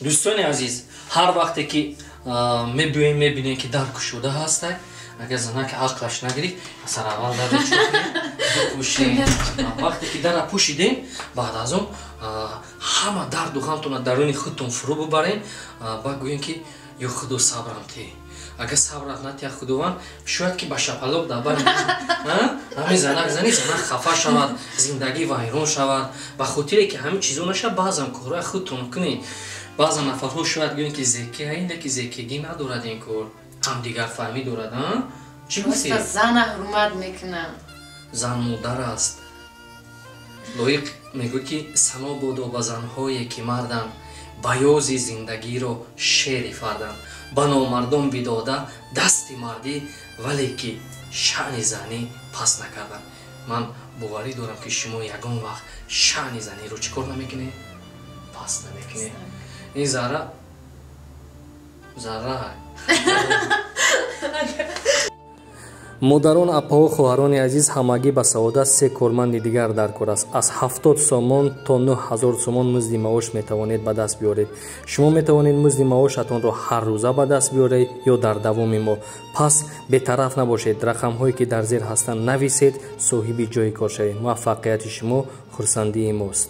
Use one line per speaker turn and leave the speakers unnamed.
Дӯстони азиз, ҳар вақте ки мебиёем, мебинем, ки дар кушода ҳастай, агар занак ақлаш нагирифт, сараввал дарро пӯшем. Вақте ки дара пӯшидем, баъд аз он ҳама дарду ғамтона даруни худтон фурӯ бубарем, баъд гӯем, ки ё Худо, сабрам те. Агар сабрат натиҳад Худованд, шояд ки ба шапалоқ дар бари ҳамин занак зани, занак хафа шавад, зиндагӣ вайрон шавад. Ба хотире ки ҳамин чизо нашавад, баъзан корҳои худтон кунед. Баъзан нафарҳо шояд гӯянд, ки зеки ин, ки зекигӣ надорад, ин кор ҳамдигарфаҳмӣ дорад. Чӣ гуфтӣ?
Зана ҳурмат мекунам.
Зан модар аст. Лоиқ мегӯяд, ки сано бодо ба занҳое, ки марданд, баёзи зиндагиро шери фарданд, ба номардон бидода дасти мардӣ, вале ки шаъни занӣ пас накарданд. Ман боварӣ дорам, ки шумо ягон вақт шаъни заниро чӣ кор намекунед? Пас намекунед. Ин зарра зарра. Модарон, апаҳо, хоҳарони азиз, ҳамагӣ ба саодат се корманди дигар дар кор аст. Аз 70 сомон то 9000 сомон музди маош метавонед ба даст биёред. Шумо метавонед музди маошатонро ҳаррӯза ба даст биёред ё дар давоми моҳ. Пас бетараф набошед, рақамҳое ки дар зер ҳастанд нависед, соҳиби ҷойи кор шавед. Муваффақияти шумо хурсандии мост.